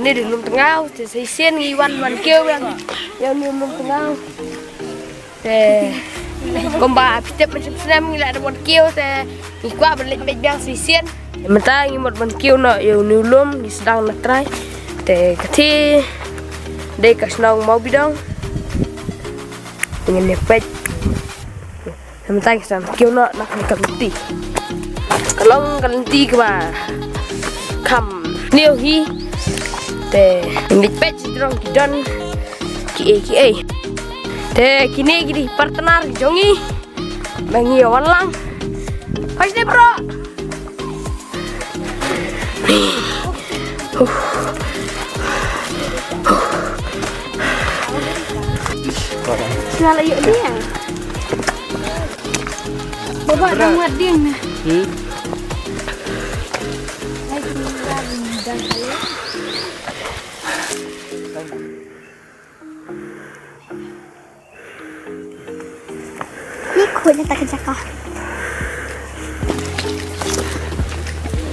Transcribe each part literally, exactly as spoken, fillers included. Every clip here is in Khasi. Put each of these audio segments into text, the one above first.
Te dei u lum tngaw, te sa shisien ngi wan wan kiew ïa, ïa une u lum tngaw. Te kumba phi tip mynshem snem ngi la dep wan kiew te ngi kwah ban leit peit biang sa shisien. Mynta ngi mut ban kiew noh ïa une u lum, ngi sdang na trai. Te kata dei ka shnong Mawbidong. Te ngin ïa peit. Mynta ngi sdang kiew noh na kane ka lynti. Ka long ka lynti kaba kham sniew hi. Te ngin ïa peit shi jrong ki don kiei kiei. Te kine ki dei ki partner ki jong ngi. Ba ngi ïa wan lang. Hoi sdei bro. Sila la ïoh dia. Baba dah muat dia nah. Hmm. Ni khuid na ta ka jaka.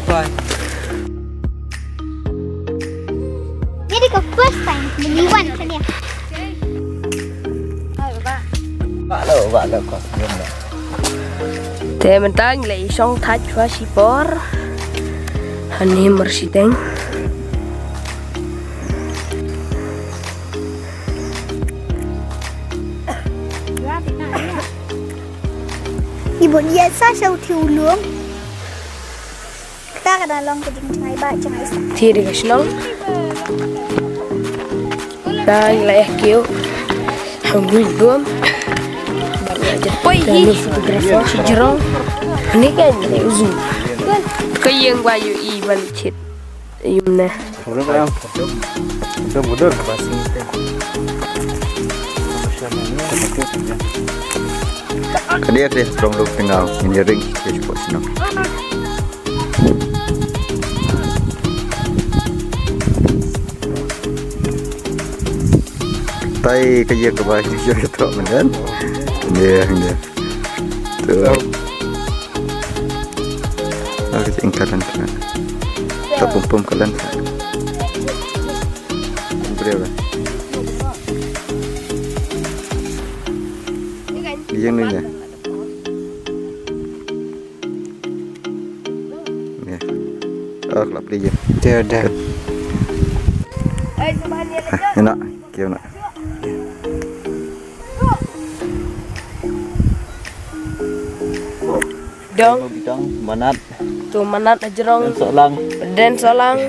Bye. Ni dei ka first time ba ngi wan shane. Ba lo, ba lo ko. Te mynta ngi la ïa shong thait shuwa shipor. Hani mar shiteng. Ibon ïa sa sha u thie u lum. Kata ka dang long ka jingjngai ba jngai sa. Thie dei ka shnong. Dang la eh kiew. Hangui bom. Poi hi photographer. Jrong. Ni kan ni uzu. Ka ïeng ba yu i ban chit. Yum ne. Ka dia dia strong look tengah. Ini ring ke sport sino. Tai ka ïa ka ba ïa ka trok menen. Dia dia. Tu. Ka jingkalan ka. Ka pum pum kalan ka. Breu lah. Yang ni ya. Ya. Oh, kelap dia. Dia dah. Enak. Kiew na. Dong. Bidang, manat. Tu manat hajrong. Den solang. Den solang.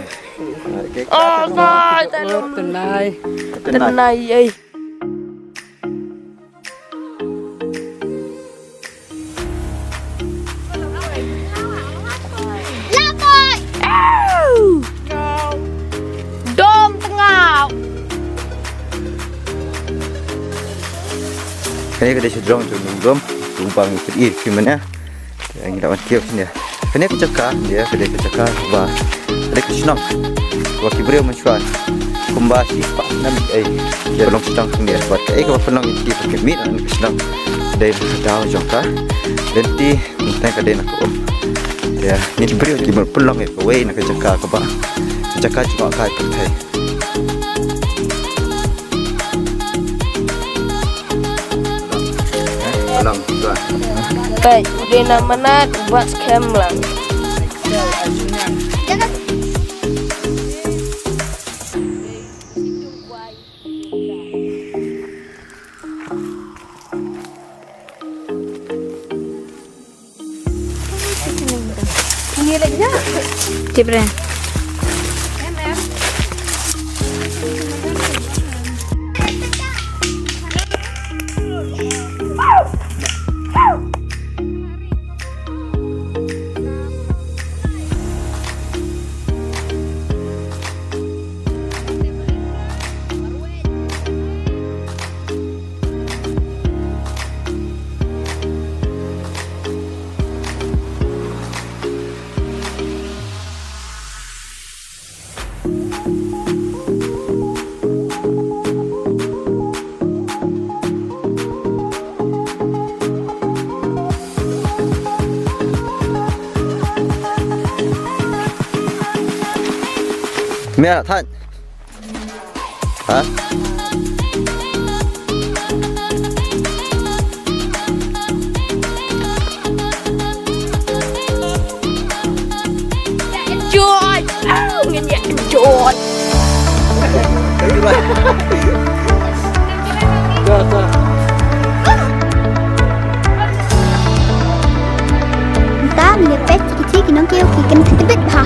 Oh, God, tenai. Tenai, eh. Lapoi. Dom tengah. Kane ka dei sha jrong jong dom. Tu bang ikut ir kimen ya. Ngi la wan kiew sini ya. Kane ka jaka, ya, ka dei ka jaka ba, ka dei ka shnong ba ki briew mynshuwa kumba shi spah snem, eh, ki pynlong shnong sini ya. Bad kaei kaba pynlong ïa ki ba ki mih na ka shnong, ka dei na ka daw jong ka lynti, tang ka dei na ka um. Ya, ngi ki briew ki pynlong ïa kawei na ka jaka kaba, ka jaka jngohkai pyrthei. Peit, u dei na manat, u bat skhem lang. Tip re. Mia thait. Ha? Enjoy. Aw, ngin ïa enjoy. Mynta ngin ïa peit ki, ki nongkiew ki kyntbit bha.